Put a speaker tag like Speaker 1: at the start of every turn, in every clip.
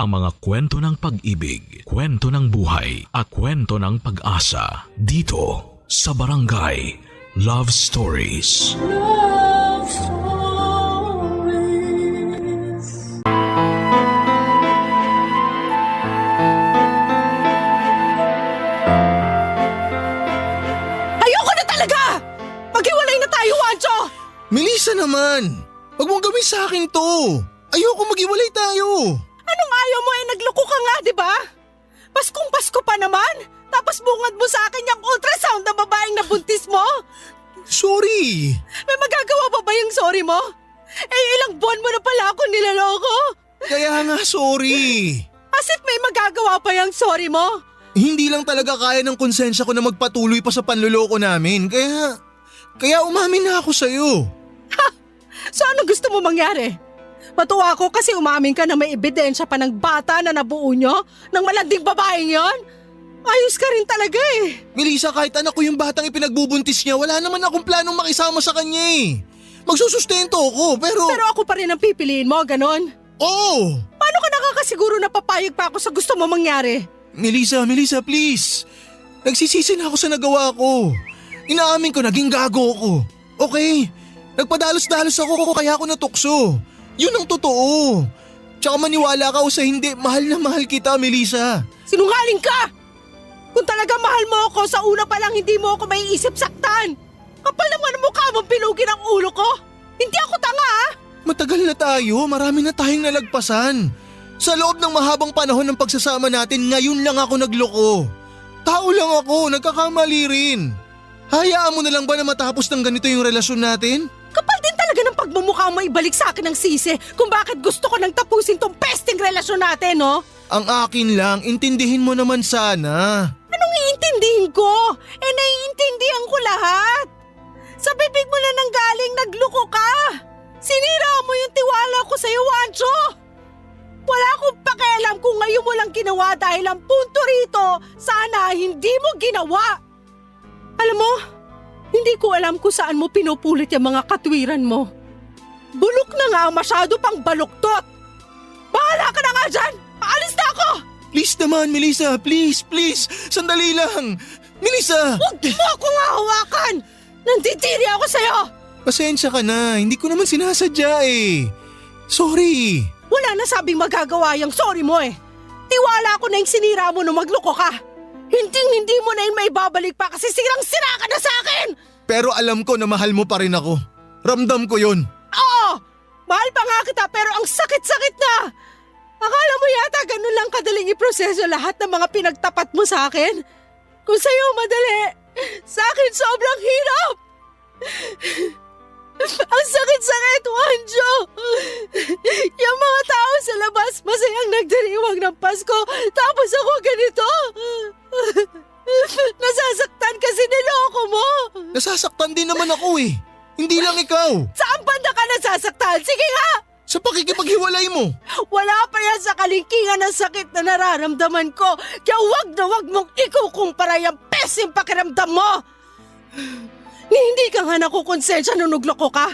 Speaker 1: ang mga kwento ng pag-ibig, kwento ng buhay at kwento ng pag-asa dito sa Barangay Love Stories.
Speaker 2: Love Stories.
Speaker 3: Ayoko na talaga! Maghiwalay na tayo, Wancho!
Speaker 4: Melissa naman! Huwag mong gawin sa akin to! Ayoko maghiwalay tayo!
Speaker 3: Anong ayaw mo nagloko ka nga, di ba? Paskong Pasko pa naman! Tapos bungad mo sa akin yung ultrasound na babaeng nabuntis mo?
Speaker 4: Sorry!
Speaker 3: May magagawa pa ba yung sorry mo? Ilang buwan mo na pala ako nilaloko!
Speaker 4: Kaya nga sorry!
Speaker 3: As if may magagawa pa yung sorry mo?
Speaker 4: Hindi lang talaga kaya ng konsensya ko na magpatuloy pa sa panluloko namin, kaya umamin na ako sa'yo.
Speaker 3: So ano gusto mo mangyari? Matuwa ako kasi umamin ka na may ebidensya pa ng bata na nabuo nyo ng malanding babaeng yon. Ayos ka rin talaga eh.
Speaker 4: Melissa, kahit anak ko yung batang ipinagbubuntis niya, wala naman akong planong makisama sa kanya eh. Magsusustento ako pero…
Speaker 3: Pero ako pa rin ang pipiliin mo, ganon.
Speaker 4: Oo!
Speaker 3: Paano ka nakakasiguro na papayag pa ako sa gusto mo mangyari?
Speaker 4: Melissa, please. Nagsisisi na ako sa nagawa ko. Inaamin ko, naging gago ako. Okay? Nagpadalos-dalos ako kaya ako natukso. Yun ang totoo. Tsaka maniwala ka o sa hindi, mahal na mahal kita, Melissa.
Speaker 3: Sinungaling ka! Kung talaga mahal mo ako, sa una pa lang hindi mo ako maiisip saktan. Kapal naman ang mukha mong pilugin ang ulo ko. Hindi ako tanga ha?
Speaker 4: Matagal na tayo, marami na tayong nalagpasan. Sa loob ng mahabang panahon ng pagsasama natin, ngayon lang ako nagloko. Tao lang ako, nagkakamali rin. Hayaan mo na lang ba na matapos ng ganito yung relasyon natin?
Speaker 3: Kapal din talaga ng pagmumukha mo ibalik sa akin ng sisi kung bakit gusto ko nang tapusin tong pesting relasyon natin, no?
Speaker 4: Ang akin lang, intindihin mo naman sana.
Speaker 3: Anong iintindihin ko? Naiintindihan ko lahat. Sa bibig mo na nanggaling, nagloko ka. Sinira mo yung tiwala ko sa'yo, Wancho. Wala akong pakialam kung ngayon mo lang ginawa dahil ang punto rito, sana hindi mo ginawa. Alam mo, hindi ko alam kung saan mo pinupulit yung mga katwiran mo. Bulok na nga, masyado pang baluktot. Bahala ka na nga dyan! Aalis na ako!
Speaker 4: Please naman, Melissa, please. Sandali lang. Melissa!
Speaker 3: Huwag mo ako nga hawakan! Nanditiri ako sa'yo!
Speaker 4: Pasensya ka na, hindi ko naman sinasadya eh. Sorry.
Speaker 3: Wala na sabing magagawa yung sorry mo eh. Tiwala ko na yung sinira mo nung magloko ka. Hindi mo na yung maibabalik pa kasi sirang-sira ka na sa akin!
Speaker 4: Pero alam ko na mahal mo pa rin ako. Ramdam ko yun.
Speaker 3: Oo! Mahal pa nga kita pero ang sakit-sakit na! Akala mo yata ganun lang kadaling iproseso lahat ng mga pinagtapat mo sa akin? Kung sa'yo madali, sa akin sobrang hirap! Ang sakit-sakit, Wanjo! Yung mga tao sa labas masayang nagdiriwang ng Pasko tapos ako ganito! Nasasaktan kasi niloko mo!
Speaker 4: Nasasaktan din naman ako eh. Hindi lang ikaw.
Speaker 3: Saan banda ka nasasaktan? Sige nga!
Speaker 4: Sa pakikipaghiwalay mo.
Speaker 3: Wala pa yan sa kalingkingan ng sakit na nararamdaman ko. Kaya wag mong ikukumpara yung pesim pakiramdam mo. Ni hindi ka nga nakukonsensya nung nugloko ka.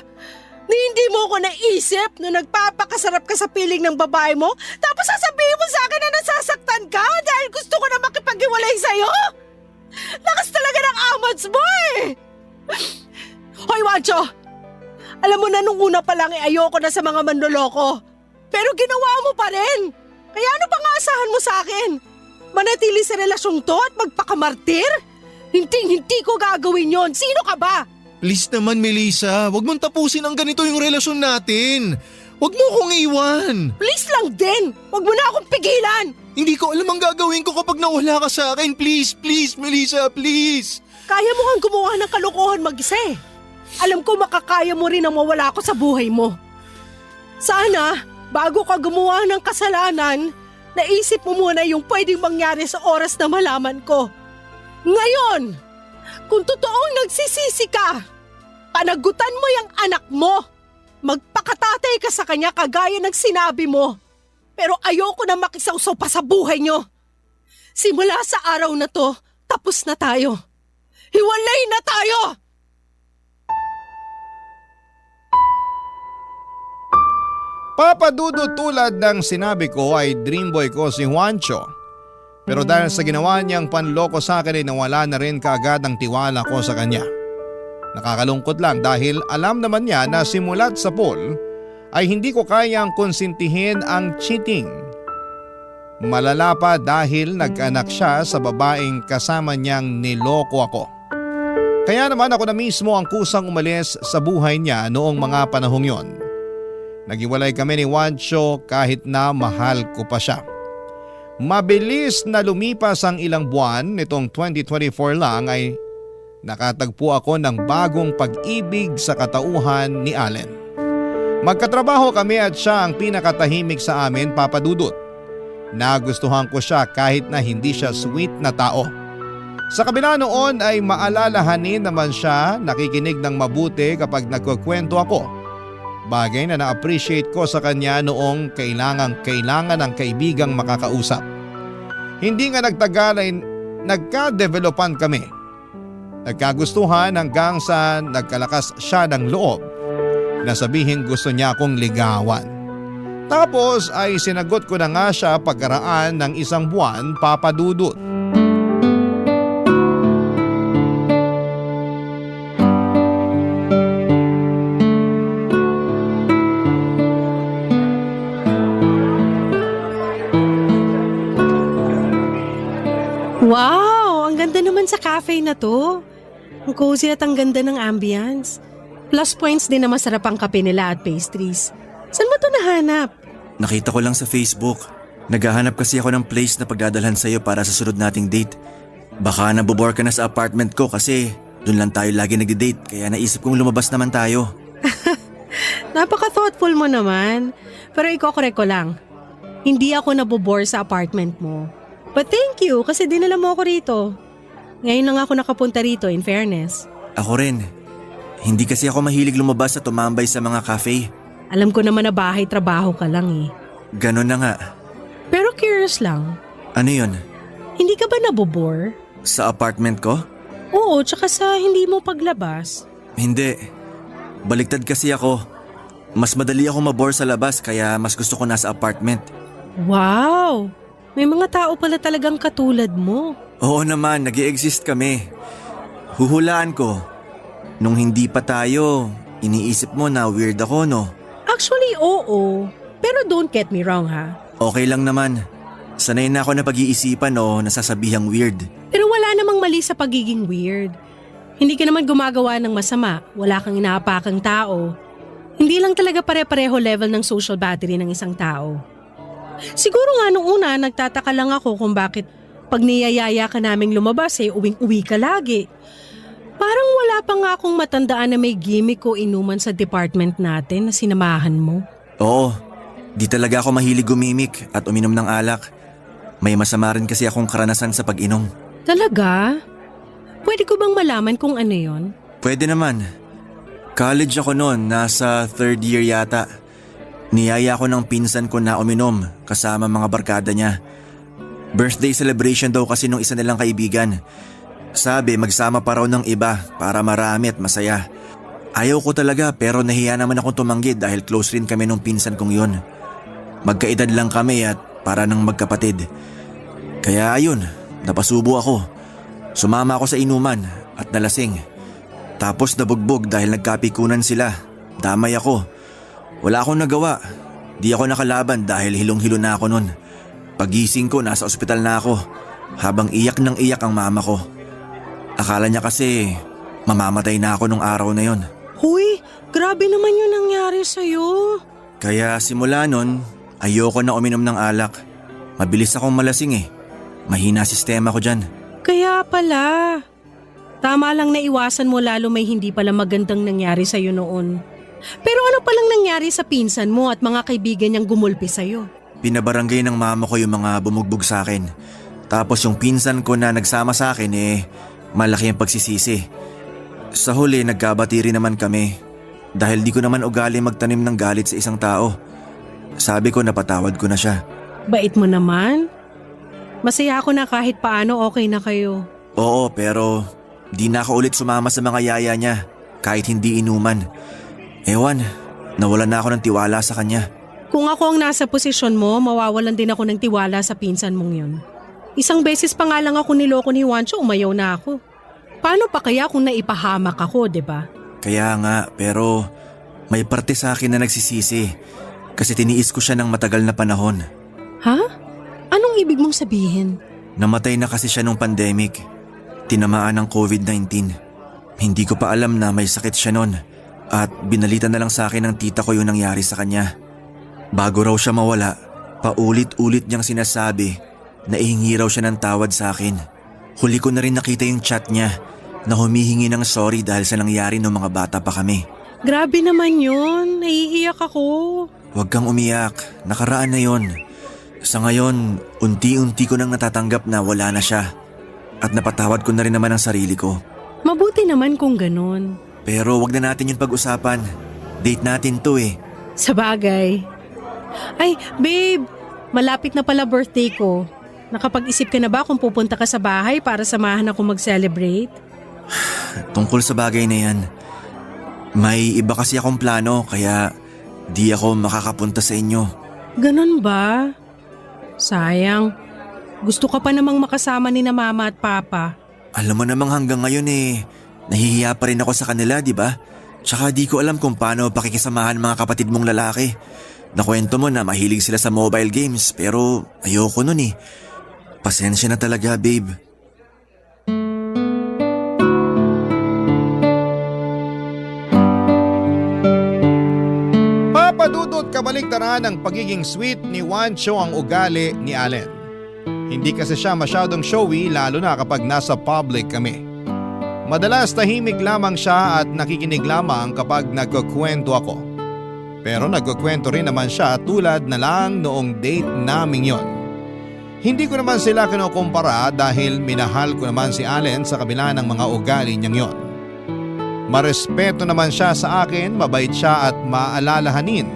Speaker 3: Ni hindi mo ko naisip nung nagpapakasarap ka sa piling ng babae mo. Tapos sasabihin mo sa akin na nasasaktan ka dahil gusto ko na makipaghiwalay sa'yo. Lakas talaga ng amats mo eh. Hoy, Wancho! Alam mo na nung una pa lang ayoko na sa mga manloloko. Pero ginawa mo pa rin. Kaya ano pang aasahan mo sa akin? Manatili sa relasyong to at magpakamartir? Hindi ko gagawin yon. Sino ka ba?
Speaker 4: Please naman, Melissa. Huwag mong tapusin ang ganito yung relasyon natin. Huwag mo akong iwan.
Speaker 3: Please lang din. Huwag mo na akong pigilan.
Speaker 4: Hindi ko alam ang gagawin ko kapag nawala ka sa akin. Please, Melissa, please.
Speaker 3: Kaya mo kang gumawa ng kalokohan mag-isa eh. Alam ko makakaya mo rin na mawala ako sa buhay mo. Sana, bago ka gumawa ng kasalanan, naisip mo muna yung pwedeng mangyari sa oras na malaman ko. Ngayon, kung totoong nagsisisi ka, panagutan mo yung anak mo. Magpakatatay ka sa kanya kagaya ng sinabi mo. Pero ayoko na makisawsaw pa sa buhay nyo. Simula sa araw na to, tapos na tayo. Hiwalay na tayo!
Speaker 5: Papadudo tulad ng sinabi ko ay dream boy ko si Juancho. Pero dahil sa ginawa niyang panloko sa akin ay nawala na rin kaagad ang tiwala ko sa kanya. Nakakalungkot lang dahil alam naman niya na simulat sa pool ay hindi ko kayang konsintihin ang cheating. Malala pa dahil nag-anak siya sa babaeng kasama niyang niloko ako. Kaya naman ako na mismo ang kusang umalis sa buhay niya noong mga panahong yon. Naghiwalay kami ni Juancho kahit na mahal ko pa siya. Mabilis na lumipas ang ilang buwan, nitong 2024 lang ay nakatagpo ako ng bagong pag-ibig sa katauhan ni Allen. Magkatrabaho kami at siya ang pinakatahimik sa amin, Papa Dudut. Nagustuhan ko siya kahit na hindi siya sweet na tao. Sa kabila noon ay maalalahanin naman siya, nakikinig ng mabuti kapag nagkukwento ako. Bagay na na-appreciate ko sa kanya noong kailangan ng kaibigang makakausap. Hindi nga nagtagal ay nagka-developan kami. Nagkagustuhan hanggang sa nagkalakas siya ng loob na sabihin gusto niya akong ligawan. Tapos ay sinagot ko na nga siya pagkaraan ng isang buwan, Papa Dudut.
Speaker 3: Wow! Ang ganda naman sa cafe na to. Ang cozy at ang ganda ng ambience. Plus points din na masarap ang kape nila at pastries. Saan mo to nahanap?
Speaker 6: Nakita ko lang sa Facebook. Naghahanap kasi ako ng place na pagdadalhan sa'yo para sa sunod nating date. Baka nabobore ka na sa apartment ko kasi doon lang tayo lagi nagde-date kaya naisip kong lumabas naman tayo.
Speaker 3: Napaka-thoughtful mo naman. Pero iko-correct ko lang. Hindi ako nabobore sa apartment mo. But thank you kasi dinala mo ako rito. Ngayon lang ako nakapunta rito in fairness.
Speaker 6: Ako rin. Hindi kasi ako mahilig lumabas at tumambay sa mga cafe.
Speaker 3: Alam ko naman na bahay-trabaho ka lang eh.
Speaker 6: Ganon na nga.
Speaker 3: Pero curious lang.
Speaker 6: Ano yun?
Speaker 3: Hindi ka ba nabobore?
Speaker 6: Sa apartment ko?
Speaker 3: Oo, tsaka sa hindi mo paglabas.
Speaker 6: Hindi. Baliktad kasi ako. Mas madali ako mabore sa labas kaya mas gusto ko nasa apartment.
Speaker 3: Wow! May mga tao pala talagang katulad mo.
Speaker 6: Oo naman, nag-i-exist kami. Huhulaan ko. Nung hindi pa tayo, iniisip mo na weird ako, no?
Speaker 3: Actually, oo. Pero don't get me wrong ha.
Speaker 6: Okay lang naman. Sanay na ako na pag-iisipan o nasasabihang weird.
Speaker 3: Pero wala namang mali sa pagiging weird. Hindi ka naman gumagawa ng masama. Wala kang inaapakang tao. Hindi lang talaga pare-pareho level ng social battery ng isang tao. Siguro nga nung una, nagtataka lang ako kung bakit pag niyayaya ka naming lumabas uwing-uwi ka lagi. Parang wala pa nga akong matandaan na may gimmick o inuman sa department natin na sinamahan mo.
Speaker 6: Oo, di talaga ako mahilig gumimik at uminom ng alak. May masama rin kasi akong karanasan sa pag-inom.
Speaker 3: Talaga? Pwede ko bang malaman kung ano yon?
Speaker 6: Pwede naman. College ako noon, nasa third year yata. Niyaya ko ng pinsan ko na uminom kasama mga barkada niya. Birthday celebration daw kasi nung isa nilang kaibigan. Sabi magsama pa raw ng iba para marami at masaya. Ayaw ko talaga pero nahiya naman akong tumanggi dahil close rin kami nung pinsan kong yun. Magkaedad lang kami at para nang magkapatid. Kaya ayun, napasubo ako. Sumama ako sa inuman at nalasing. Tapos nabugbog dahil nagkapikunan sila. Damay ako. Wala akong nagawa. Di ako nakalaban dahil hilong-hilo na ako nun. Pagising ko nasa ospital na ako habang iyak ng iyak ang mama ko. Akala niya kasi mamamatay na ako nung araw na yon.
Speaker 3: Huy, grabe naman yung nangyari sa'yo.
Speaker 6: Kaya simula nun, ayoko na uminom ng alak. Mabilis akong malasing eh. Mahina sistema ko dyan.
Speaker 3: Kaya pala. Tama lang na iwasan mo lalo may hindi pala magandang nangyari sa'yo noon. Pero ano palang nangyari sa pinsan mo at mga kaibigan niyang gumulpi sa'yo?
Speaker 6: Pinabarangay ng mama ko yung mga bumugbog sa akin. Tapos yung pinsan ko na nagsama sa akin malaki ang pagsisisi. Sa huli nagkabati rin naman kami. Dahil di ko naman ugali magtanim ng galit sa isang tao. Sabi ko napatawad ko na siya.
Speaker 3: Bait mo naman. Masaya ako na kahit paano okay na kayo.
Speaker 6: Oo pero di na ako ulit sumama sa mga yaya niya kahit hindi inuman. Ewan, nawalan na ako ng tiwala sa kanya.
Speaker 3: Kung ako ang nasa posisyon mo, mawawalan din ako ng tiwala sa pinsan mong yun. Isang beses pa nga lang ako niloko ni Juancho, umayaw na ako. Paano pa kaya kung naipahamak ako, di ba?
Speaker 6: Kaya nga, pero may parte sa akin na nagsisisi kasi tiniis ko siya ng matagal na panahon.
Speaker 3: Ha? Anong ibig mong sabihin?
Speaker 6: Namatay na kasi siya nung pandemic. Tinamaan ng COVID-19. Hindi ko pa alam na may sakit siya nun at binalita na lang sa akin ng tita ko yung nangyari sa kanya. Bago raw siya mawala, paulit-ulit niyang sinasabi na ihingi raw siya ng tawad sa akin. Huli ko na rin nakita yung chat niya na humihingi ng sorry dahil sa nangyari nung mga bata pa kami.
Speaker 3: Grabe naman yun. Naiiyak ako.
Speaker 6: Huwag kang umiyak, nakaraan na yon. Sa ngayon, unti-unti ko nang natatanggap na wala na siya at napatawad ko na rin naman ang sarili ko.
Speaker 3: Mabuti naman kung ganun.
Speaker 6: Pero wag na natin yung pag-usapan. Date natin to eh.
Speaker 3: Sabagay. Ay, babe, malapit na pala birthday ko. Nakapag-isip ka na ba kung pupunta ka sa bahay para samahan ako mag-celebrate?
Speaker 6: Tungkol sa bagay na yan, may iba kasi akong plano kaya di ako makakapunta sa inyo.
Speaker 3: Ganun ba? Sayang. Gusto ka pa namang makasama ni na mama at papa.
Speaker 6: Alam mo namang hanggang ngayon nahihiya pa rin ako sa kanila, di ba? Tsaka di ko alam kung paano pakikisamahan mga kapatid mong lalaki. Nakwento mo na mahilig sila sa mobile games pero ayoko nun eh. Pasensya na talaga, babe.
Speaker 5: Papadudot kabaliktaran ng pagiging sweet ni Juancho ang ugali ni Allen. Hindi kasi siya masyadong showy lalo na kapag nasa public kami. Madalas tahimik lamang siya at nakikinig lamang kapag nagkukwento ako. Pero nagkukwento rin naman siya tulad na lang noong date naming yon. Hindi ko naman sila kinukumpara dahil minahal ko naman si Allen sa kabila ng mga ugali niyang yon. Marespeto naman siya sa akin, mabait siya at maalalahanin.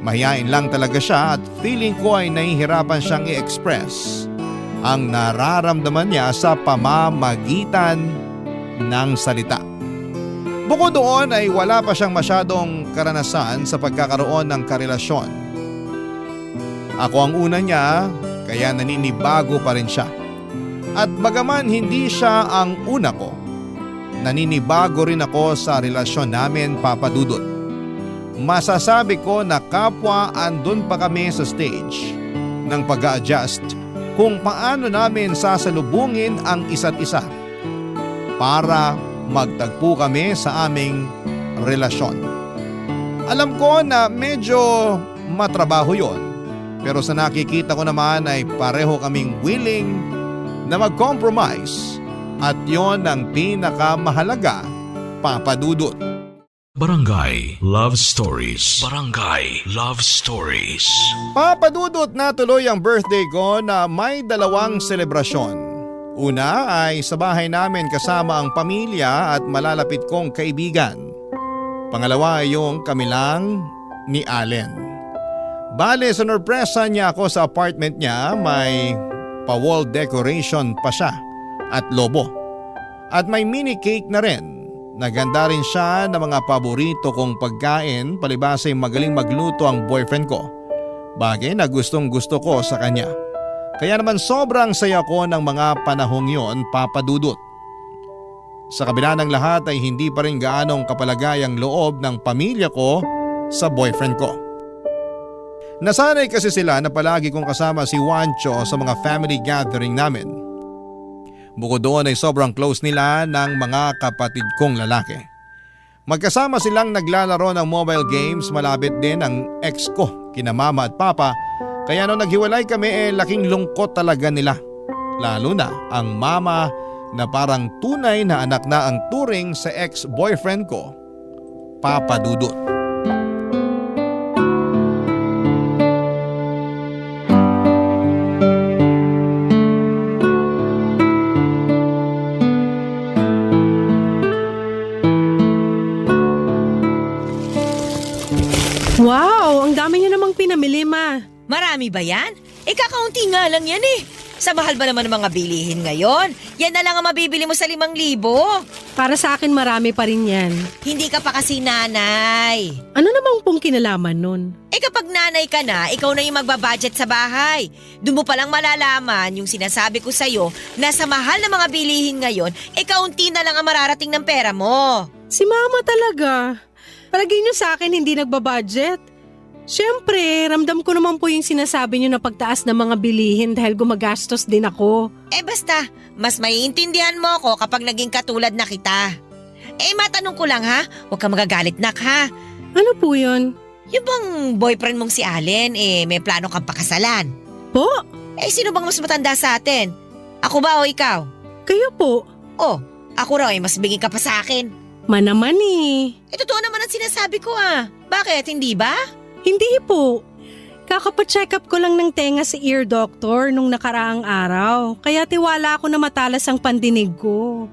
Speaker 5: Mahiyain lang talaga siya at feeling ko ay nahihirapan siyang i-express ang nararamdaman niya sa pamamagitan ng salita. Bukod doon ay wala pa siyang masyadong karanasan sa pagkakaroon ng karelasyon. Ako ang una niya, kaya naninibago pa rin siya. At bagaman hindi siya ang una ko, naninibago rin ako sa relasyon namin, Papa Dudut. Masasabi ko na kapwa andun pa kami sa stage ng pag-a-adjust kung paano namin sasalubungin ang isa't isa para magtagpo kami sa aming relasyon. Alam ko na medyo matrabaho yon, pero sa nakikita ko naman ay pareho kaming willing na mag-compromise at yon ang pinakamahalaga, Papa Dudut.
Speaker 1: Barangay Love Stories. Barangay Love Stories.
Speaker 5: Papa Dudut, natuloy ang birthday ko na may dalawang selebrasyon. Una ay sa bahay namin kasama ang pamilya at malalapit kong kaibigan. Pangalawa ay yung kami lang ni Allen. Bale, sinurpresa niya ako sa apartment niya, may pa-wall decoration pa siya at lobo. At may mini cake na rin. Naganda rin siya ng mga paborito kong pagkain, palibasa ay magaling magluto ang boyfriend ko. Bagay na gustong gusto ko sa kanya. Kaya naman sobrang saya ko ng mga panahong yon, Papa Dudut. Sa kabila ng lahat ay hindi pa rin gaanong kapalagay ang loob ng pamilya ko sa boyfriend ko. Nasanay kasi sila na palagi kong kasama si Juancho sa mga family gathering namin. Bukod doon ay sobrang close nila ng mga kapatid kong lalaki. Magkasama silang naglalaro ng mobile games, malapit din ang ex ko, kina mama at papa. Kaya nung naghiwalay kami laking lungkot talaga nila. Lalo na ang mama na parang tunay na anak na ang turing sa ex-boyfriend ko, Papa Dudut.
Speaker 3: Wow, ang dami niyo namang pinamili, ma.
Speaker 7: Marami ba yan? Kakaunti nga lang yan eh. Sa mahal ba naman ng mga bilihin ngayon? Yan na lang ang mabibili mo sa 5,000.
Speaker 3: Para sa akin marami pa rin yan.
Speaker 7: Hindi ka pa kasi nanay.
Speaker 3: Ano namang pong kinalaman nun?
Speaker 7: Eh kapag nanay ka na, ikaw na yung magbabudget sa bahay. Doon mo palang malalaman yung sinasabi ko sa'yo na sa mahal na mga bilihin ngayon, kaunti na lang ang mararating ng pera mo.
Speaker 3: Si mama talaga. Palagay niyo sa akin hindi nagbabudget. Siyempre, ramdam ko naman po yung sinasabi niyo na pagtaas ng mga bilihin dahil gumagastos din ako.
Speaker 7: Basta, mas maiintindihan mo ako kapag naging katulad na kita. Matanong ko lang ha, huwag ka magagalit nak ha.
Speaker 3: Ano po yun?
Speaker 7: Yung bang boyfriend mong si Allen, may plano kang pakasalan?
Speaker 3: Po?
Speaker 7: Sino bang mas matanda sa atin? Ako ba o ikaw?
Speaker 3: Kayo po?
Speaker 7: Oh, ako raw mas biging ka pa sa akin.
Speaker 3: Manaman eh.
Speaker 7: Totoo naman ang sinasabi ko ah. Bakit, hindi ba?
Speaker 3: Hindi po. Kakapacheck up ko lang ng tenga sa ear doctor nung nakaraang araw. Kaya tiwala ako na matalas ang pandinig ko.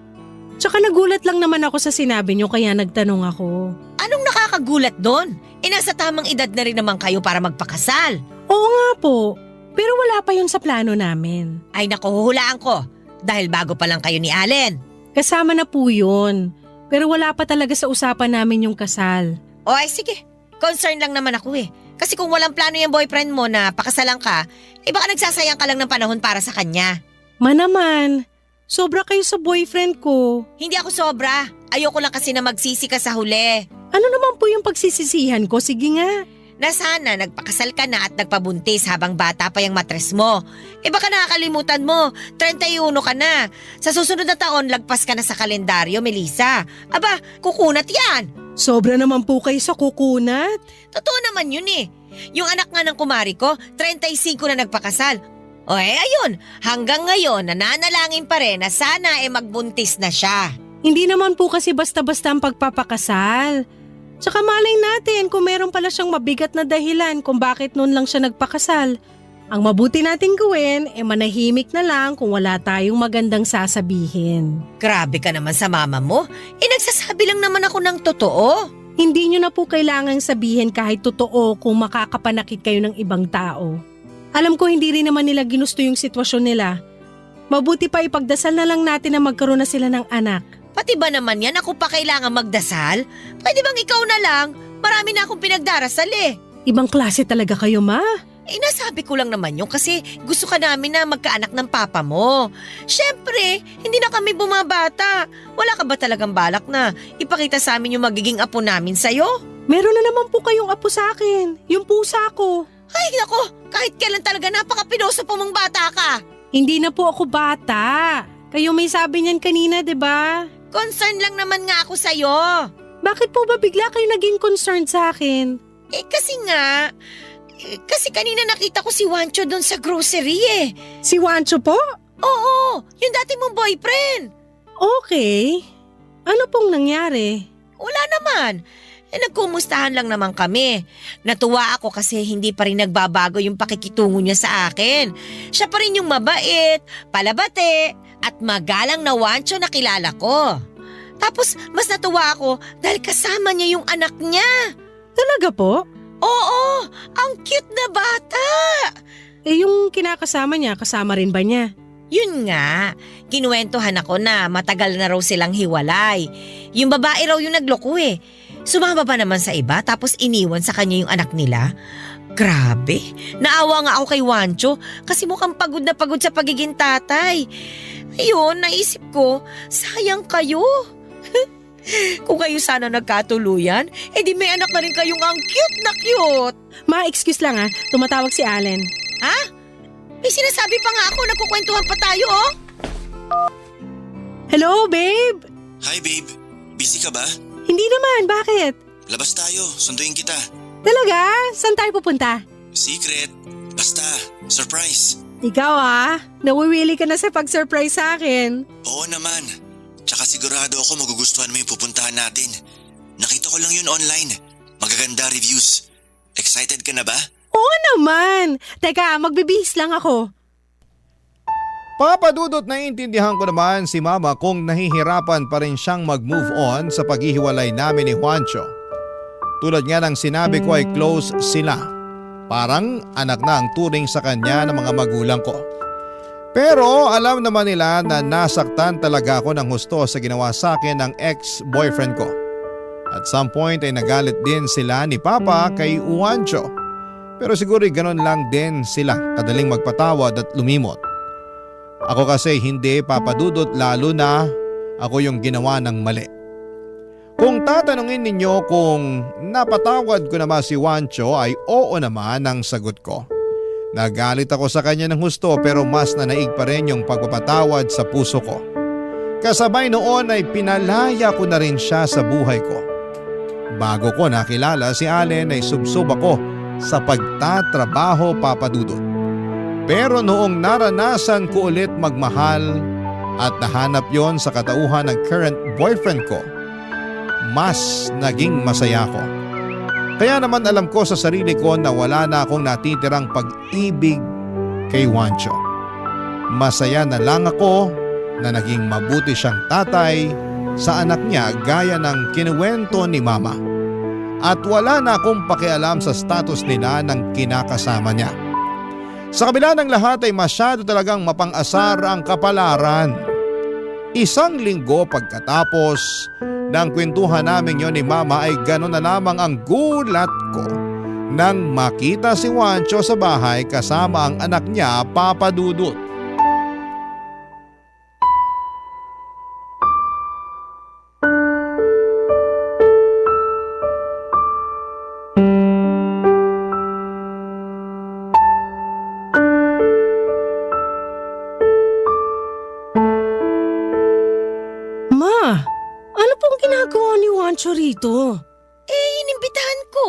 Speaker 3: Tsaka nagulat lang naman ako sa sinabi niyo kaya nagtanong ako.
Speaker 7: Anong nakakagulat doon? Nasa tamang edad na rin naman kayo para magpakasal.
Speaker 3: Oo nga po. Pero wala pa yun sa plano namin.
Speaker 7: Ay naku, huhulaan ko. Dahil bago pa lang kayo ni Allen.
Speaker 3: Kasama na po yun. Pero wala pa talaga sa usapan namin yung kasal.
Speaker 7: O sige. Concern lang naman ako eh. Kasi kung walang plano yung boyfriend mo na pakasalan ka, baka nagsasayang ka lang ng panahon para sa kanya.
Speaker 3: Manaman, sobra kayo sa boyfriend ko.
Speaker 7: Hindi ako sobra. Ayoko lang kasi na magsisi ka sa huli.
Speaker 3: Ano naman po yung pagsisisihan ko? Sige nga.
Speaker 7: Na sana nagpakasal ka na at nagpabuntis habang bata pa yung matres mo. Baka nakakalimutan mo, 31 ka na. Sa susunod na taon, lagpas ka na sa kalendaryo, Melissa. Aba, kukunat yan.
Speaker 3: Sobra naman po kayo sa kukunat.
Speaker 7: Totoo naman yun eh. Yung anak nga ng kumari ko, 35 na nagpakasal. O ayun, hanggang ngayon nananalangin pa rin na sana magbuntis na siya.
Speaker 3: Hindi naman po kasi basta-basta ang pagpapakasal. Tsaka malay natin kung meron pala siyang mabigat na dahilan kung bakit noon lang siya nagpakasal. Ang mabuti nating gawin manahimik na lang kung wala tayong magandang sasabihin.
Speaker 7: Grabe ka naman sa mama mo. Nagsasabi lang naman ako ng totoo.
Speaker 3: Hindi nyo na po kailangang sabihin kahit totoo kung makakapanakit kayo ng ibang tao. Alam ko hindi rin naman nila ginusto yung sitwasyon nila. Mabuti pa ipagdasal na lang natin na magkaroon na sila ng anak.
Speaker 7: Pati ba naman yan ako pa kailangan magdasal? Pwede bang ikaw na lang? Marami na akong pinagdarasal eh.
Speaker 3: Ibang klase talaga kayo, ma.
Speaker 7: Nasabi ko lang naman yun kasi gusto ka namin na magkaanak ng papa mo. Siyempre, hindi na kami bumabata. Wala ka ba talagang balak na ipakita sa amin yung magiging apo namin sa'yo?
Speaker 3: Meron na naman po kayong apo sa akin. Yung pusa ko.
Speaker 7: Ay nako, kahit kailan talaga napaka-pinoso po mong bata ka.
Speaker 3: Hindi na po ako bata. Kayo may sabi niyan kanina, 'di ba?
Speaker 7: Concern lang naman nga ako sa'yo.
Speaker 3: Bakit po ba bigla kayo naging concerned sa akin?
Speaker 7: Kasi kanina nakita ko si Wancho doon sa grocery eh.
Speaker 3: Si Wancho po?
Speaker 7: Oo, yung dati mong boyfriend.
Speaker 3: Okay. Ano pong nangyari?
Speaker 7: Wala naman. Nagkumustahan lang naman kami. Natuwa ako kasi hindi pa rin nagbabago yung pakikitungo niya sa akin. Siya pa rin yung mabait, palabate, at magalang na Wancho na kilala ko. Tapos mas natuwa ako dahil kasama niya yung anak niya.
Speaker 3: Talaga po?
Speaker 7: Oo, ang cute na bata.
Speaker 3: Yung kinakasama niya, kasama rin ba niya?
Speaker 7: Yun nga, kinuwentuhan ako na matagal na raw silang hiwalay. Yung babae raw yung nagloko eh. Sumama pa naman sa iba tapos iniwan sa kanya yung anak nila. Grabe, naawa nga ako kay Wancho kasi mukhang pagod na pagod sa pagiging tatay. Ayun, naisip ko, sayang kayo. Kung kayo sana nagkatuluyan, di may anak na rin kayong ang cute na cute.
Speaker 3: Ma-excuse lang tumatawag si Allen.
Speaker 7: Ha? May sinasabi pa nga ako, nagkukwentuhan pa tayo oh.
Speaker 3: Hello, babe?
Speaker 6: Hi babe, busy ka ba?
Speaker 3: Hindi naman, bakit?
Speaker 6: Labas tayo, sunduin kita.
Speaker 3: Talaga? Saan tayo pupunta?
Speaker 6: Secret, basta, surprise.
Speaker 3: Ikaw nawiwili ka na sa pag-surprise sa akin.
Speaker 6: Oo naman, tsaka sigurado ako magugustuhan mo yung pupuntahan natin. Nakita ko lang yun online, magaganda reviews. Excited ka na ba?
Speaker 3: Oo naman. Teka, magbibihis lang ako.
Speaker 5: Papadudot na intindihan ko naman si mama kung nahihirapan pa rin siyang mag-move on sa paghihiwalay namin ni Juancho. Tulad nga ng sinabi ko ay close sila. Parang anak na ang turing sa kanya ng mga magulang ko. Pero alam naman nila na nasaktan talaga ako ng husto sa ginawa sa akin ng ex-boyfriend ko. At some point ay nagalit din sila ni Papa kay Juancho. Pero siguro ganon lang din sila kadaling magpatawad at lumimot. Ako kasi hindi papadudot lalo na ako yung ginawa ng mali. Kung tatanungin ninyo kung napatawad ko na ba si Juancho ay oo naman ang sagot ko. Nagalit ako sa kanya ng husto pero mas nanaig pa rin yung pagpapatawad sa puso ko. Kasabay noon ay pinalaya ko na rin siya sa buhay ko. Bago ko nakilala si Allen ay subsob ako sa pagtatrabaho papadudot. Pero noong naranasan ko ulit magmahal at nahanap yon sa katauhan ng current boyfriend ko, mas naging masaya ko. Kaya naman alam ko sa sarili ko na wala na akong natitirang pag-ibig kay Juancho. Masaya na lang ako na naging mabuti siyang tatay sa anak niya gaya ng kinuwento ni Mama. At wala na akong pakialam sa status nila ng kinakasama niya. Sa kabila ng lahat ay masyado talagang mapang-asar ang kapalaran. Isang linggo pagkatapos ng kwentuhan namin yon ni Mama ay gano'n na lamang ang gulat ko nang makita si Juancho sa bahay kasama ang anak niya, Papa Dudut.
Speaker 3: Ma, ano pong ginagawa ni Juancho rito?
Speaker 7: Inimbitahan ko.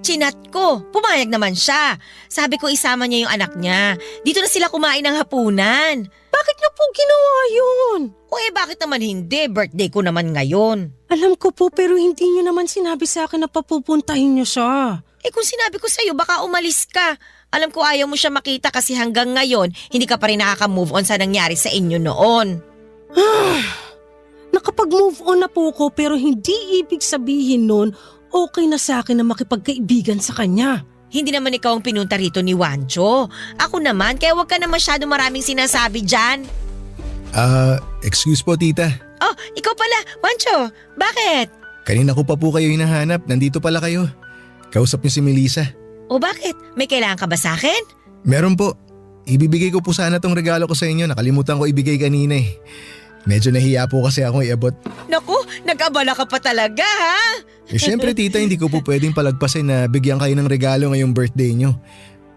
Speaker 7: Chinat ko. Pumayag naman siya. Sabi ko isama niya yung anak niya. Dito na sila kumain ng hapunan.
Speaker 3: Bakit niyo po ginawa yun?
Speaker 7: O bakit naman hindi? Birthday ko naman ngayon.
Speaker 3: Alam ko po pero hindi niyo naman sinabi sa akin na papupuntahin niyo siya.
Speaker 7: Kung sinabi ko sa'yo, baka umalis ka. Alam ko ayaw mo siya makita kasi hanggang ngayon, hindi ka pa rin nakaka-move on sa nangyari sa inyo noon.
Speaker 3: Nakapag-move on na po ko pero hindi ibig sabihin nun okay na sa akin na makipagkaibigan sa kanya.
Speaker 7: Hindi naman ikaw ang pinunta rito ni Juancho. Ako naman, kaya huwag ka na masyado maraming sinasabi dyan.
Speaker 4: Excuse po tita.
Speaker 7: Oh, ikaw pala, Juancho. Bakit?
Speaker 4: Kanina ko pa po kayo hinahanap, nandito pala kayo. Kausap niyo si Melissa.
Speaker 7: O bakit? May kailangan ka ba sa akin?
Speaker 4: Meron po. Ibibigay ko po sana tong regalo ko sa inyo, nakalimutan ko ibigay kanina eh. Medyo nahiya po kasi akong iabot.
Speaker 7: Naku, nag-abala ka pa talaga ha?
Speaker 4: Syempre tita, hindi ko po pwedeng palagpasin na bigyan kayo ng regalo ngayong birthday nyo.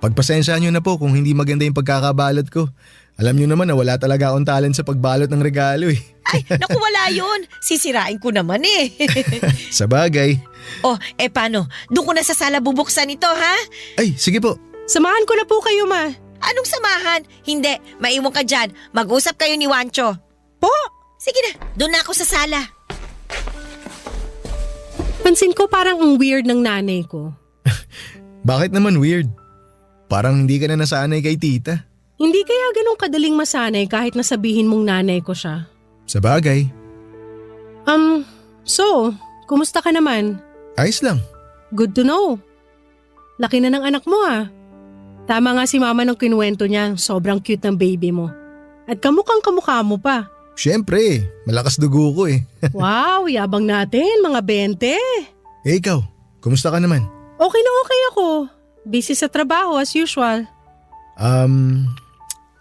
Speaker 4: Pagpasensyahan nyo na po kung hindi maganda yung pagkakabalot ko. Alam nyo naman na wala talaga akong talent sa pagbalot ng regalo eh.
Speaker 7: Ay, naku wala yun. Sisirain ko naman eh.
Speaker 4: Sa bagay.
Speaker 7: Oh, paano? Doon ko na sa sala bubuksan ito ha?
Speaker 4: Ay, sige po.
Speaker 3: Samahan ko na po kayo, Ma.
Speaker 7: Anong samahan? Hindi, maiwan ka dyan. Mag-usap kayo ni Juancho.
Speaker 3: Po?
Speaker 7: Sige na, doon na ako sa sala.
Speaker 3: Pansin ko parang ang weird ng nanay ko.
Speaker 4: Bakit naman weird? Parang hindi ka na nasanay kay tita.
Speaker 3: Hindi kaya ganun kadaling masanay kahit nasabihin mong nanay ko siya.
Speaker 4: Sa bagay.
Speaker 3: So, kumusta ka naman?
Speaker 4: Ayos lang.
Speaker 3: Good to know. Laki na ng anak mo ah. Tama nga si Mama nung kinuwento niya, sobrang cute ng baby mo. At kamukhang kamukha mo pa.
Speaker 4: Siyempre, malakas dugo ko eh.
Speaker 3: Wow, yabang natin, mga 20.
Speaker 4: Ikaw, kumusta ka naman?
Speaker 3: Okay na okay ako. Busy sa trabaho as usual.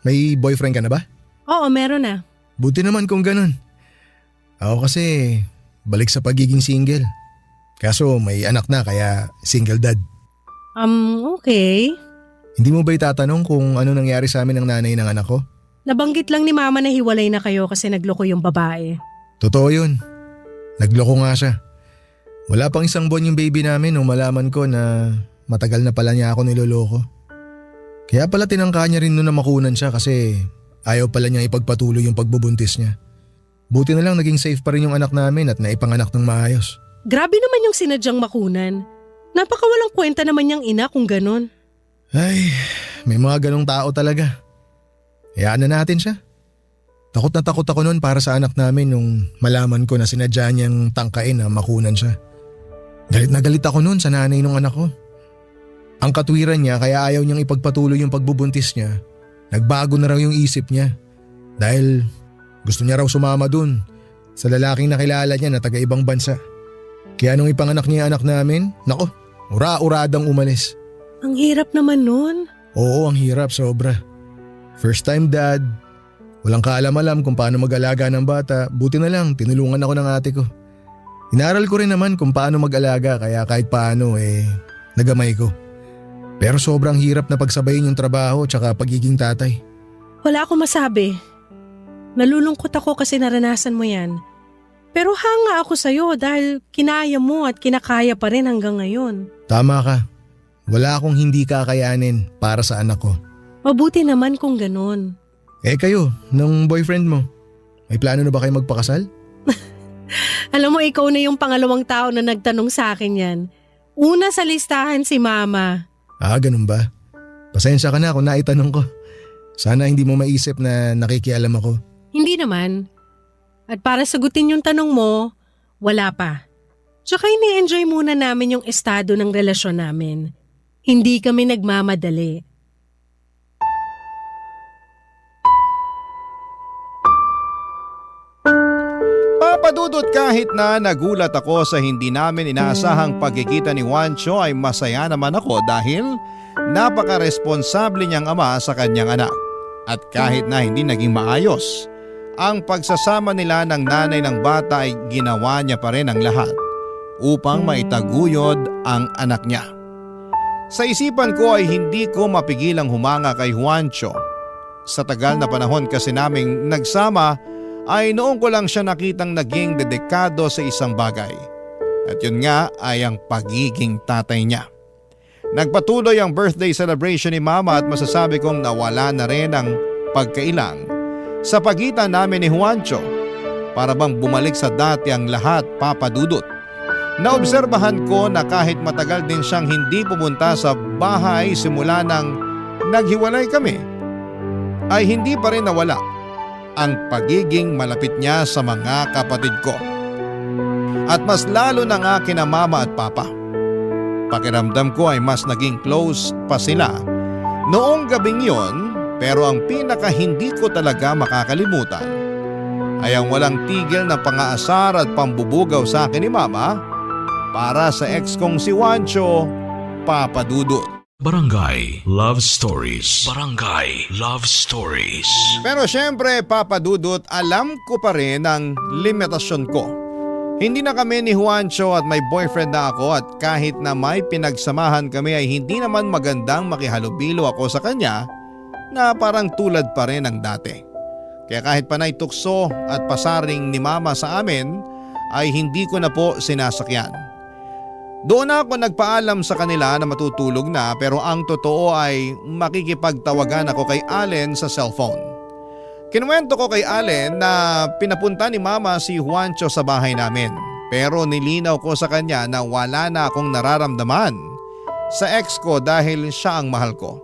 Speaker 4: May boyfriend ka na ba?
Speaker 3: Oo, meron na.
Speaker 4: Buti naman kung ganun. Ako kasi balik sa pagiging single. Kaso may anak na kaya single dad.
Speaker 3: Okay.
Speaker 4: Hindi mo ba itatanong kung ano nangyari sa amin ng nanay ng anak ko?
Speaker 3: Nabanggit lang ni Mama na hiwalay na kayo kasi nagloko yung babae.
Speaker 4: Totoo yun. Nagloko nga siya. Wala pang isang buwan yung baby namin nung malaman ko na matagal na pala niya ako niloloko. Kaya pala tinangka niya rin noon na makunan siya kasi ayaw pala niyang ipagpatuloy yung pagbubuntis niya. Buti na lang naging safe pa rin yung anak namin at naipanganak ng maayos.
Speaker 3: Grabe naman yung sinadyang makunan. Napakawalang kwenta naman niyang ina kung ganun.
Speaker 4: Ay, may mga ganong tao talaga. Hayaan na natin siya. Takot na takot ako noon para sa anak namin nung malaman ko na sinadya niyang tangkain na makunan siya. Galit na galit ako noon sa nanay ng anak ko. Ang katwiran niya kaya ayaw niyang ipagpatuloy yung pagbubuntis niya Nagbago na raw yung isip niya dahil gusto niya raw sumama dun sa lalaking nakilala niya na taga ibang bansa. Kaya nung ipanganak niya yung anak namin, nako, ura-uradang umalis.
Speaker 3: Ang hirap naman nun.
Speaker 4: Oo, ang hirap sobra. First time dad, walang kaalam-alam kung paano mag-alaga ng bata, buti na lang tinulungan ako ng ate ko. Inaral ko rin naman kung paano mag-alaga kaya kahit paano nagamay ko. Pero sobrang hirap na pagsabayin yung trabaho tsaka pagiging tatay.
Speaker 3: Wala akong masabi. Nalulungkot ako kasi naranasan mo yan. Pero hanga ako sa'yo dahil kinaya mo at kinakaya pa rin hanggang ngayon.
Speaker 4: Tama ka. Wala akong hindi kakayanin para sa anak ko.
Speaker 3: Mabuti naman kung ganun.
Speaker 4: Kayo, ng boyfriend mo, may plano na ba kayo magpakasal?
Speaker 3: Alam mo, ikaw na yung pangalawang tao na nagtanong sa akin yan. Una sa listahan si Mama.
Speaker 4: Ganun ba? Pasensya ka na kung naitanong ko. Sana hindi mo maisip na nakikialam ako.
Speaker 3: Hindi naman. At para sagutin yung tanong mo, wala pa. Tsaka ini-enjoy muna namin yung estado ng relasyon namin. Hindi kami nagmamadali.
Speaker 5: Papadudot kahit na nagulat ako sa hindi namin inaasahang pagkikita ni Juancho ay masaya naman ako dahil napaka-responsable niyang ama sa kanyang anak. At kahit na hindi naging maayos, ang pagsasama nila ng nanay ng bata ay ginawa niya pa rin ang lahat upang maitaguyod ang anak niya. Sa isipan ko ay hindi ko mapigilang humanga kay Juancho. Sa tagal na panahon kasi naming nagsama ay noong ko lang siya nakitang naging dedikado sa isang bagay. At yun nga ay ang pagiging tatay niya. Nagpatuloy ang birthday celebration ni Mama at masasabi kong nawala na rin ang pagkailang sa pagitan namin ni Juancho. Para bang bumalik sa dati ang lahat, Papa Dudut. Naobserbahan ko na kahit matagal din siyang hindi pumunta sa bahay simula nang naghiwalay kami, ay hindi pa rin nawala ang pagiging malapit niya sa mga kapatid ko. At mas lalo na nga kina Mama at Papa. Pakiramdam ko ay mas naging close pa sila noong gabing yon, pero ang pinaka hindi ko talaga makakalimutan ay ang walang tigil na pangaasar at pambubugaw sa akin ni Mama para sa ex kong si Juancho, Papa Dudut.
Speaker 1: Barangay Love Stories. Barangay Love Stories.
Speaker 5: Pero syempre, Papa Dudut, alam ko pa rin ang limitasyon ko. Hindi na kami ni Juancho at may boyfriend na ako at kahit na may pinagsamahan kami ay hindi naman magandang makihalubilo ako sa kanya na parang tulad pa rin ng dati. Kaya kahit panay tukso at pasaring ni Mama sa amin ay hindi ko na po sinasakyan. Doon ako nagpaalam sa kanila na matutulog na pero ang totoo ay makikipagtawagan ako kay Allen sa cellphone. Kinuwento ko kay Allen na pinapunta ni Mama si Juancho sa bahay namin pero nilinaw ko sa kanya na wala na akong nararamdaman sa ex ko dahil siya ang mahal ko.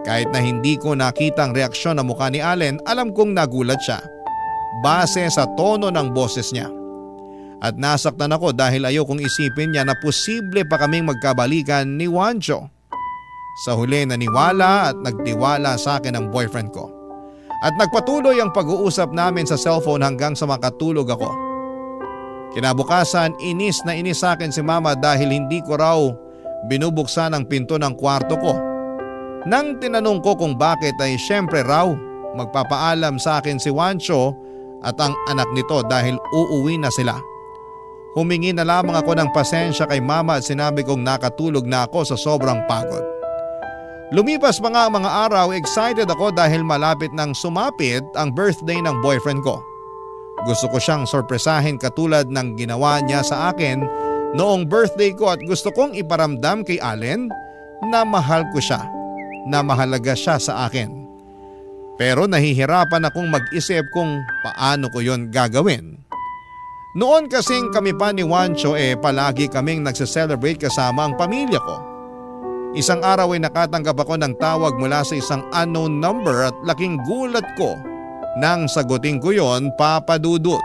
Speaker 5: Kahit na hindi ko nakita ang reaksyon ng mukha ni Allen, alam kong nagulat siya base sa tono ng boses niya. At nasaktan ako dahil ayokong isipin niya na posible pa kaming magkabalikan ni Juancho. Sa huli naniwala at nagtiwala sa akin ang boyfriend ko. At nagpatuloy ang pag-uusap namin sa cellphone hanggang sa makatulog ako. Kinabukasan, inis na inis sa akin si Mama dahil hindi ko raw binubuksan ang pinto ng kwarto ko. Nang tinanong ko kung bakit ay syempre raw magpapaalam sa akin si Juancho at ang anak nito dahil uuwi na sila. Humingi na lamang ako ng pasensya kay Mama at sinabi kong nakatulog na ako sa sobrang pagod. Lumipas pa nga ang mga araw, excited ako dahil malapit nang sumapit ang birthday ng boyfriend ko. Gusto ko siyang sorpresahin katulad ng ginawa niya sa akin noong birthday ko at gusto kong iparamdam kay Allen na mahal ko siya, na mahalaga siya sa akin. Pero nahihirapan akong mag-isip kung paano ko yon gagawin. Noon kasing kami pa ni Juancho palagi kaming nagse-celebrate kasama ang pamilya ko. Isang araw ay nakatanggap ako ng tawag mula sa isang unknown number at laking gulat ko nang sagutin ko yon, Papa Dudut.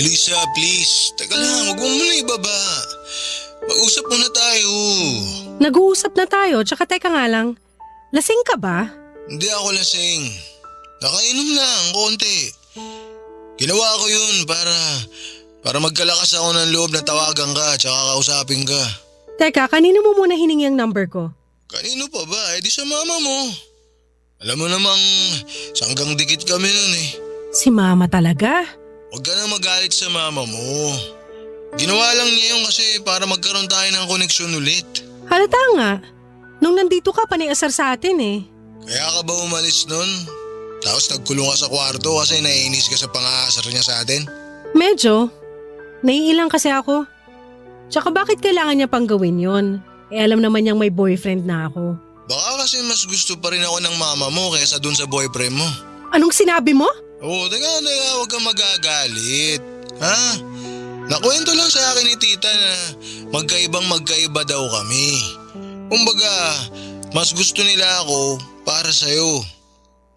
Speaker 4: Melissa, please. Teka lang, huwag mo muna ibaba. Mag-usap muna tayo.
Speaker 3: Nag-uusap na tayo, tsaka teka nga lang. Lasing ka ba?
Speaker 4: Hindi ako lasing. Nakainom lang, konti. Ginawa ko yun para magkalakas ako ng loob na tawagan ka tsaka kausapin ka.
Speaker 3: Teka, kanino mo muna hiningi ang number ko?
Speaker 4: Kanino pa ba? Eh di sa mama mo. Alam mo namang sanggang dikit kami nun eh.
Speaker 3: Si Mama talaga?
Speaker 4: Huwag ka na magalit sa mama mo. Ginawa lang niya yun kasi para magkaroon tayo ng koneksyon ulit.
Speaker 3: Halata nga. Nung nandito ka, paniasar sa atin eh.
Speaker 4: Kaya ka ba umalis nun? Tapos nagkulong ka sa kwarto kasi naiinis ka sa pang-aasar niya sa atin?
Speaker 3: Medyo. Naiilang kasi ako. Tsaka bakit kailangan niya pang gawin yon? Eh alam naman niyang may boyfriend na ako.
Speaker 4: Baka kasi mas gusto pa rin ako ng mama mo kaysa dun sa boyfriend mo.
Speaker 3: Anong sinabi mo?
Speaker 4: Oo, teka, huwag kang magagalit. Ha? Nakwento lang sa akin ni tita na magkaiba daw kami. Kumbaga, mas gusto nila ako para sa'yo.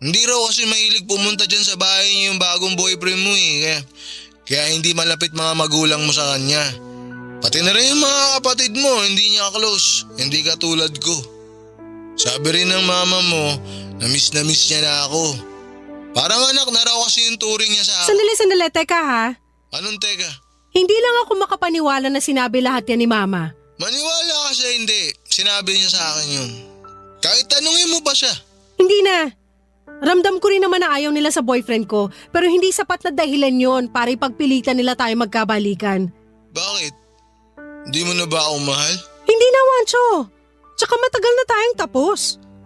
Speaker 4: Hindi raw kasi mahilig pumunta dyan sa bahay niyo yung bagong boyfriend mo eh. Kaya hindi malapit mga magulang mo sa kanya. Pati na rin yung mga kapatid mo, hindi niya close. Hindi ka tulad ko. Sabi rin ng mama mo na miss niya na ako. Parang anak na raw kasi yung turing niya sa akin.
Speaker 3: Sandali, teka ha.
Speaker 4: Anong teka?
Speaker 3: Hindi lang ako makapaniwala na sinabi lahat yan ni Mama.
Speaker 4: Maniwala ka siya hindi. Sinabi niya sa akin yun. Kahit tanungin mo pa siya.
Speaker 3: Hindi na. Ramdam ko rin naman na ayaw nila sa boyfriend ko, pero hindi sapat na dahilan yon para ipagpilitan nila tayo magkabalikan.
Speaker 4: Bakit? Hindi mo na ba ako mahal?
Speaker 3: Hindi na, Wancho. Tsaka matagal na tayong tapos.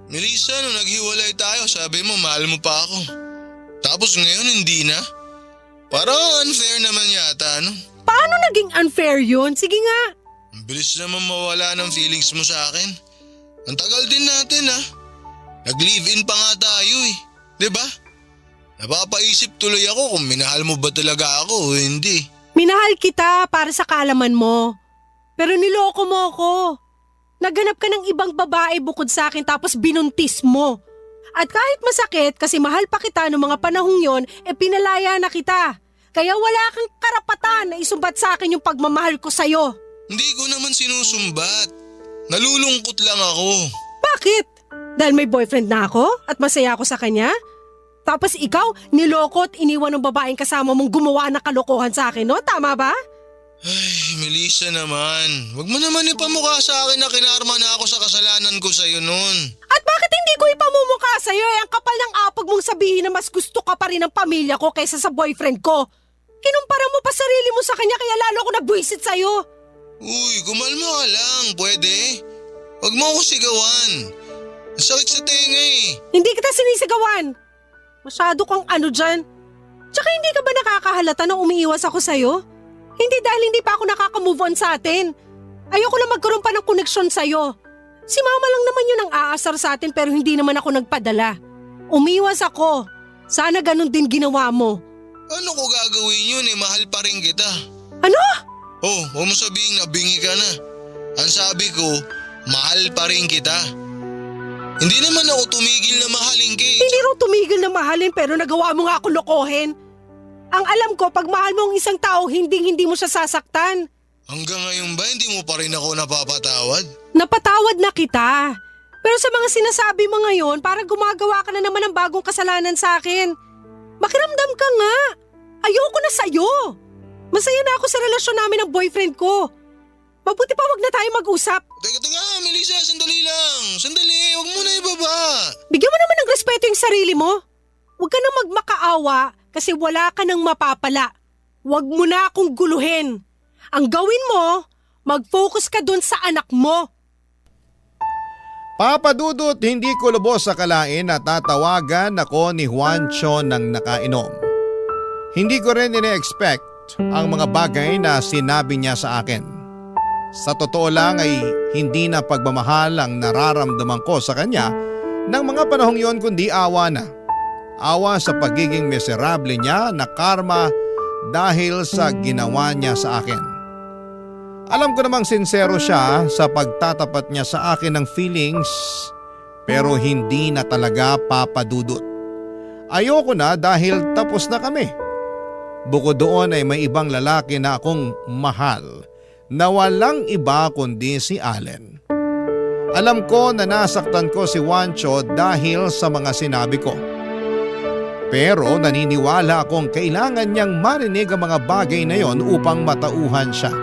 Speaker 4: Melissa, nung naghiwalay tayo, sabi mo mahal mo pa ako. Tapos ngayon hindi na? Parang unfair naman yata, ano?
Speaker 3: Paano naging unfair yun? Sige nga.
Speaker 4: Ang bilis naman mawala ng feelings mo sa akin. Ang tagal din natin ha. Nag-live-in pa nga tayo eh. 'Di ba? Napapaisip tuloy ako kung minahal mo ba talaga ako o hindi.
Speaker 3: Minahal kita para sa kaalaman mo. Pero niloko mo ako. Naghanap ka ng ibang babae bukod sa akin tapos binuntis mo. At kahit masakit kasi mahal pa kita noong mga panahong yon, pinalaya na kita. Kaya wala kang karapatan na isumbat sa akin yung pagmamahal ko sa'yo.
Speaker 4: Hindi ko naman sinusumbat. Nalulungkot lang ako.
Speaker 3: Bakit? Dahil may boyfriend na ako at masaya ako sa kanya? Tapos ikaw, niloko at iniwan ng babaeng kasama mong gumawa ng kalokohan sa akin, no? Tama ba?
Speaker 4: Ay, Melissa naman. Wag mo naman ipamukha sa akin na kinarma na ako sa kasalanan ko sa'yo noon.
Speaker 3: At bakit hindi ko ipamumukha sa'yo ang kapal ng apag mong sabihin na mas gusto ka pa rin ng pamilya ko kaysa sa boyfriend ko? Kinumpara mo pa sarili mo sa kanya kaya lalo ako nabwisit sa'yo.
Speaker 4: Uy, kumalma ka lang. Pwede? Wag mo ako sigawan. Ang sakit sa tenga eh.
Speaker 3: Hindi kita sinisigawan. Masyado kang ano dyan. Tsaka hindi ka ba nakakahalata na umiiwas ako sa'yo? Hindi dahil hindi pa ako nakaka-move on sa atin. Ayoko lang magkaroon pa ng koneksyon sa'yo. Si Mama lang naman yun ang aasar sa atin pero hindi naman ako nagpadala. Umiwas ako. Sana ganun din ginawa mo.
Speaker 4: Ano ko gagawin yun eh? Mahal pa rin kita.
Speaker 3: Ano?
Speaker 4: Oh, huwag mo sabihin na bingi ka na. Ang sabi ko, mahal pa rin kita. Hindi naman ako tumigil na mahalin ka eh.
Speaker 3: Hindi raw tumigil na mahalin pero nagawa mo nga ako lokohin. Ang alam ko, pag mahal mo ang isang tao, hindi mo siya sasaktan.
Speaker 4: Hanggang ngayon ba hindi mo pa rin ako napapatawad?
Speaker 3: Napatawad na kita. Pero sa mga sinasabi mo ngayon, parang gumagawa ka na naman ng bagong kasalanan sa akin. Makiramdam ka nga. Ayoko na sa'yo. Masaya na ako sa relasyon namin ng boyfriend ko. Mabuti pa wag na tayo mag-usap.
Speaker 4: Teka, Melissa, sandali lang. Sandali, wag mo na ibaba.
Speaker 3: Bigyan mo naman ng respeto yung sarili mo. Huwag ka nang magmakaawa kasi wala ka nang mapapala. Huwag mo na akong guluhin. Ang gawin mo, mag-focus ka dun sa anak mo.
Speaker 5: Papa Dudut, hindi ko lubos sa kalain na tatawagan ako ni Juancho ng nakainom. Hindi ko rin ine-expect ang mga bagay na sinabi niya sa akin. Sa totoo lang ay hindi na pagmamahal ang nararamdaman ko sa kanya ng mga panahong yon kundi awa na. Awa sa pagiging miserable niya na karma dahil sa ginawa niya sa akin. Alam ko namang sincero siya sa pagtatapat niya sa akin ng feelings pero hindi na talaga papadudot. Ayoko na dahil tapos na kami. Bukod doon ay may ibang lalaki na akong mahal na walang iba kundi si Allen. Alam ko na nasaktan ko si Juancho dahil sa mga sinabi ko. Pero naniniwala akong kailangan niyang marinig ang mga bagay na yon upang matauhan siya.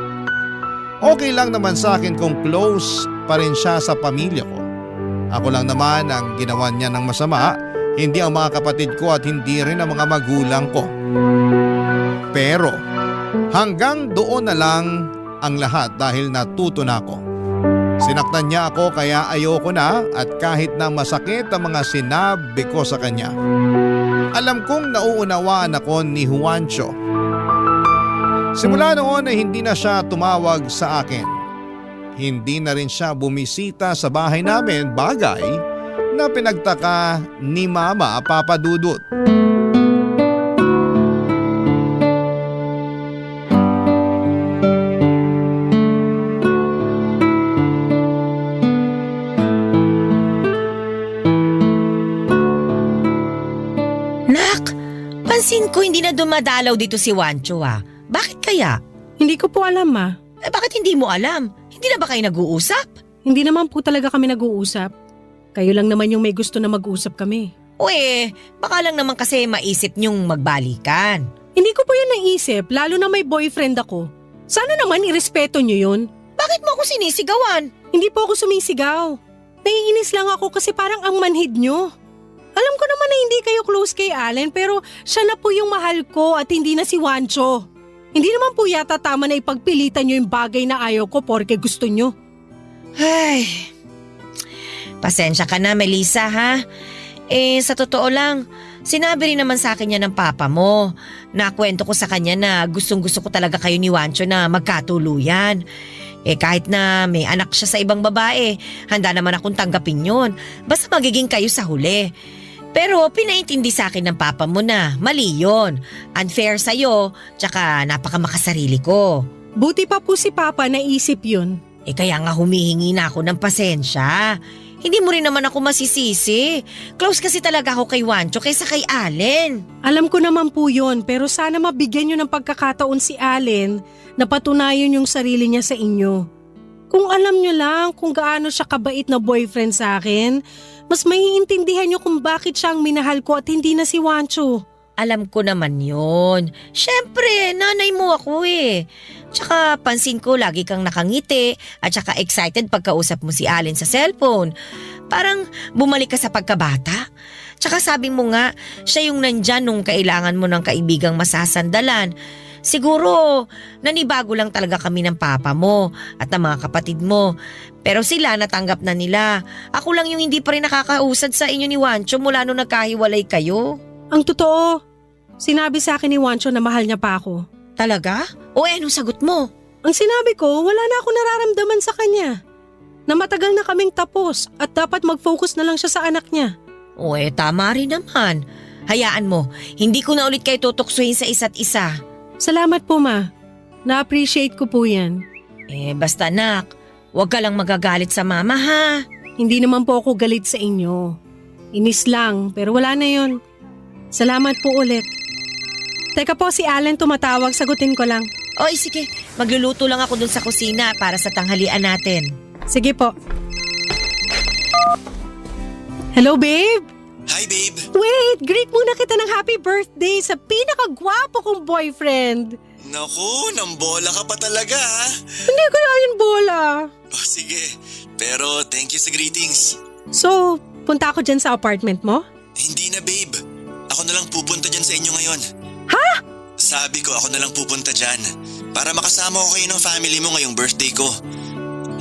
Speaker 5: Okay lang naman sa akin kung close pa rin siya sa pamilya ko. Ako lang naman ang ginawa niya ng masama, hindi ang mga kapatid ko at hindi rin ang mga magulang ko. Pero hanggang doon na lang ang lahat dahil natuto na ako. Sinaktan niya ako kaya ayoko na at kahit na masakit ang mga sinabi ko sa kanya. Alam kong nauunawaan ako ni Juancho. Simula noon ay hindi na siya tumawag sa akin. Hindi na rin siya bumisita sa bahay namin, bagay na pinagtaka ni Mama Papa Dudut.
Speaker 7: Nak, pansin ko hindi na dumadalaw dito si Juancho ah. Bakit kaya?
Speaker 3: Hindi ko po alam, ma.
Speaker 7: Bakit hindi mo alam? Hindi na ba kayo nag-uusap?
Speaker 3: Hindi naman po talaga kami nag-uusap. Kayo lang naman yung may gusto na mag-usap kami.
Speaker 7: Baka lang naman kasi maisip niyong magbalikan.
Speaker 3: Hindi ko po yun naisip, lalo na may boyfriend ako. Sana naman irespeto niyo yun.
Speaker 7: Bakit mo ako sinisigawan?
Speaker 3: Hindi po ako sumisigaw. Naiinis lang ako kasi parang ang manhid nyo. Alam ko naman na hindi kayo close kay Allen pero siya na po yung mahal ko at hindi na si Juancho. Hindi naman po yata tama na ipagpilitan nyo yung bagay na ayaw ko porque gusto nyo.
Speaker 7: Ay, pasensya ka na Melissa ha. Sa totoo lang, sinabi rin naman sa akin niya ng papa mo. Nakwento ko sa kanya na gustong gusto ko talaga kayo ni Juancho na magkatuluyan. Kahit na may anak siya sa ibang babae, handa naman akong tanggapin yun. Basta magiging kayo sa huli. Pero pinaintindi sa akin ng papa mo na mali yun. Unfair sa'yo, tsaka napakamakasarili ko.
Speaker 3: Buti pa po si Papa naisip yun.
Speaker 7: Kaya nga humihingi na ako ng pasensya. Hindi mo rin naman ako masisisi. Close kasi talaga ako kay Juancho kaysa kay Allen.
Speaker 3: Alam ko naman po yun pero sana mabigyan nyo ng pagkakataon si Allen na patunayan yung sarili niya sa inyo. Kung alam nyo lang kung gaano siya kabait na boyfriend sa akin, mas maiintindihan nyo kung bakit siya ang minahal ko at hindi na si Juancho.
Speaker 7: Alam ko naman yun. Siyempre, nanay mo ako Tsaka pansin ko lagi kang nakangiti at tsaka excited pagkausap mo si Allen sa cellphone. Parang bumalik ka sa pagkabata. Tsaka sabi mo nga, siya yung nandyan nung kailangan mo ng kaibigang masasandalan. Siguro, nanibago lang talaga kami ng papa mo at ng mga kapatid mo. Pero sila natanggap na nila. Ako lang yung hindi pa rin nakakausad sa inyo ni Juancho mula nung nagkahiwalay kayo.
Speaker 3: Ang totoo, sinabi sa akin ni Juancho na mahal niya pa ako.
Speaker 7: Talaga? Anong sagot mo?
Speaker 3: Ang sinabi ko, wala na ako nararamdaman sa kanya. Na matagal na kaming tapos at dapat mag-focus na lang siya sa anak niya.
Speaker 7: Tama rin naman. Hayaan mo, hindi ko na ulit kayo tutuksuhin sa isa't isa.
Speaker 3: Salamat po, ma. Na-appreciate ko po yan.
Speaker 7: Basta anak, huwag ka lang magagalit sa mama ha.
Speaker 3: Hindi naman po ako galit sa inyo. Inis lang, pero wala na yun. Salamat po ulit. Teka po, si Allen tumatawag, sagutin ko lang.
Speaker 7: Sige, magluluto lang ako dun sa kusina para sa tanghalian natin.
Speaker 3: Sige po. Hello, babe?
Speaker 6: Hi babe!
Speaker 3: Wait, greet muna kita ng happy birthday sa pinakagwapo kong boyfriend.
Speaker 6: Naku, nambola ka pa talaga ha?
Speaker 3: Hindi ko na yun bola.
Speaker 6: Sige, pero thank you sa greetings.
Speaker 3: So, punta ako dyan sa apartment mo?
Speaker 6: Hindi na babe, ako na lang pupunta dyan sa inyo ngayon.
Speaker 3: Ha?
Speaker 6: Sabi ko ako na lang pupunta dyan para makasama ko kayo ng family mo ngayong birthday ko.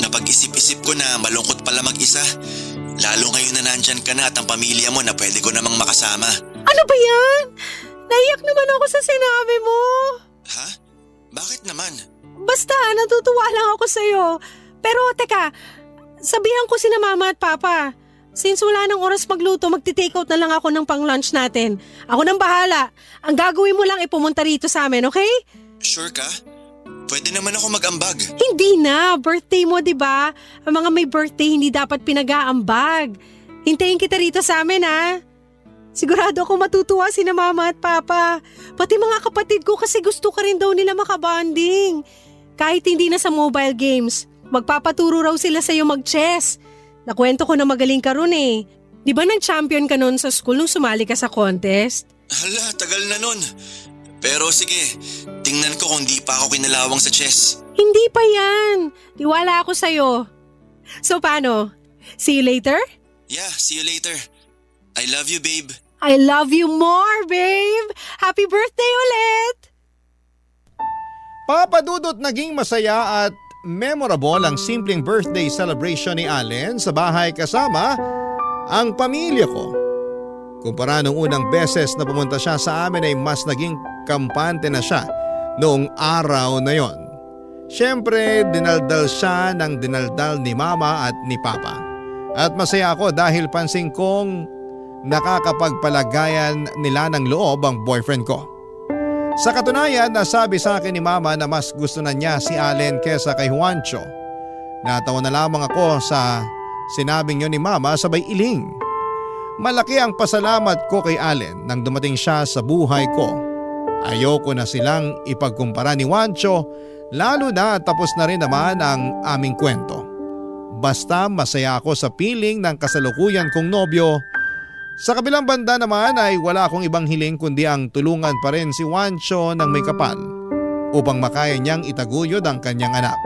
Speaker 6: Napag-isip-isip ko na malungkot pala mag-isa. Lalo ngayon na nandyan ka na at ang pamilya mo na pwede ko namang makasama.
Speaker 3: Ano ba yan? Naiyak naman ako sa sinabi mo.
Speaker 6: Ha? Bakit naman?
Speaker 3: Basta, natutuwa lang ako sa'yo. Pero teka, sabihan ko sina mama at papa. Since wala nang oras magluto, magti-take out na lang ako ng pang-lunch natin. Ako nang bahala. Ang gagawin mo lang ay pumunta rito sa amin, okay?
Speaker 6: Sure ka? Pwede naman ako mag-ambag.
Speaker 3: Hindi na. Birthday mo, di ba? Ang mga may birthday hindi dapat pinag-aambag. Hintayin kita rito sa amin, ha? Sigurado ako matutuwa si na mama at papa. Pati mga kapatid ko kasi gusto ka rin daw nila makabanding. Kahit hindi na sa mobile games, magpapaturo raw sila sa'yo mag-chess. Nakwento ko na magaling ka ron eh. Di ba nag-champion ka noon sa school nung sumali ka sa contest?
Speaker 6: Hala, tagal na nun. Pero sige, tingnan ko kung di pa ako kinalawang sa chess.
Speaker 3: Hindi pa yan. Tiwala ako sa'yo. So paano? See you later?
Speaker 6: Yeah, see you later. I love you, babe.
Speaker 3: I love you more, babe! Happy birthday ulit!
Speaker 5: Papadudot naging masaya at memorable ang simpleng birthday celebration ni Allen sa bahay kasama ang pamilya ko. Kumpara nung unang beses na pumunta siya sa amin ay mas naging kampante na siya noong araw na yon. Siyempre, dinaldal siya ng dinaldal ni Mama at ni Papa. At masaya ako dahil pansin kong nakakapagpalagayan nila ng loob ang boyfriend ko. Sa katunayan, nasabi sa akin ni Mama na mas gusto na niya si Allen kesa kay Juancho. Natawa na lamang ako sa sinabing yun ni Mama sabay iling. Malaki ang pasalamat ko kay Allen nang dumating siya sa buhay ko. Ayoko na silang ipagkumpara ni Juancho, lalo na tapos na rin naman ang aming kwento. Basta masaya ako sa piling ng kasalukuyan kong nobyo. Sa kabilang banda naman ay wala akong ibang hiling kundi ang tulungan pa rin si Juancho ng may kapal upang makaya niyang itaguyod ang kanyang anak.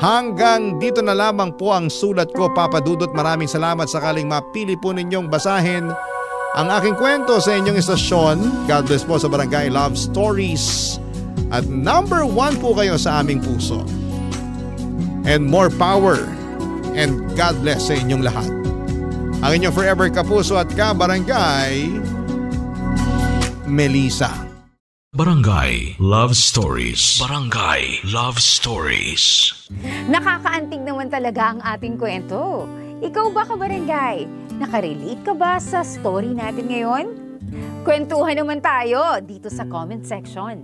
Speaker 5: Hanggang dito na lamang po ang sulat ko, Papa Dudut. Maraming salamat sakaling mapili po ninyong basahin ang aking kwento sa inyong istasyon. God bless po sa Barangay Love Stories. At number 1 po kayo sa aming puso. And more power and God bless sa inyong lahat. Ang inyong forever kapuso at ka-barangay, Melissa.
Speaker 1: Barangay Love Stories. Barangay Love Stories.
Speaker 8: Nakakaantig naman talaga ang ating kwento. Ikaw ba, kabarangay? Nakarelate ka ba sa story natin ngayon? Kwentuhan naman tayo dito sa comment section.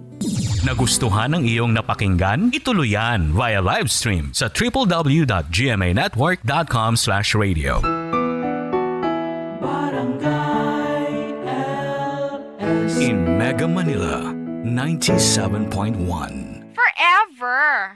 Speaker 9: Nagustuhan ng iyong napakinggan? Ituloy yan via live stream sa www.gmanetwork.com/radio. In Mega Manila, 97.1.
Speaker 8: Forever!